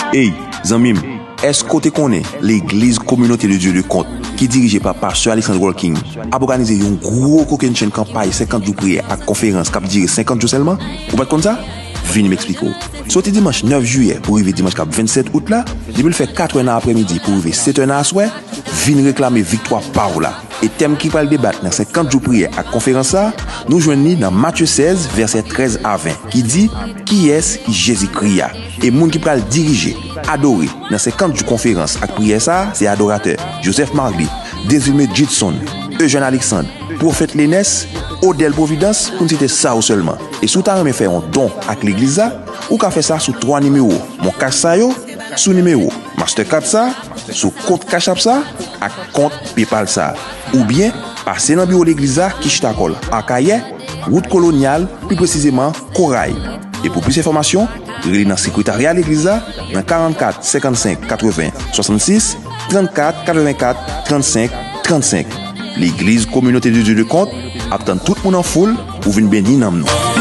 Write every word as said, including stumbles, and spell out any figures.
Ey, zanmi m, èske w te konnen Legliz Communauté de Dieu de Kont, ki dirije pa Pastè Alexandre Walking, ap òganize yon gwo kokennchenn kanpay senkant jou priyè ak konferans k ap dire senkant jou sèlman? Ou pa t konn sa? Vini m eksplike w. Soti dimanch nèf jiyè pou rive dimanch k ap vennsèt out la, depi l fè kat è nan aprèmidi pou rive sèt è nan aswè, vin reklame viktwa pa w la. E tèm ki pral debat nan senkant jou priyè ak konferans sa a, nou jwenn li nan Matye sèz, vèsè trèz a ven, ki di, "Kiyès ki Jezikri a?" E moun ki pral dirije, adore, nan senkant jou konferans ak priyè sa a, se adoratè Joseph Marly, Desilme Judson, Eugène Alexandre, Pwofèt Lenès, Odèl Providence, pou n site sa yo sèlman. E si w ta renmen fè yon don ak legliz la, ou ka fè sa sou twa nimewo Mon Cash sa yo, sou nimewo Mastercard sa, sou kont Cash App sa, ak kont PayPal sa. Oubyen, pase nan biwo legliz la ki chita kò l Akayè, wout Kolonyal, pi presizeman Koray. E pou plis enfòmasyon, rele nan sekretarya legliz la nan karannkat senkannsenk katreven swasannsis, trannkat katrevenkat trannsenk trannsenk. Legliz Communauté de Dieu de Kont ap tann tout moun an foul pou vin beni nanm nou.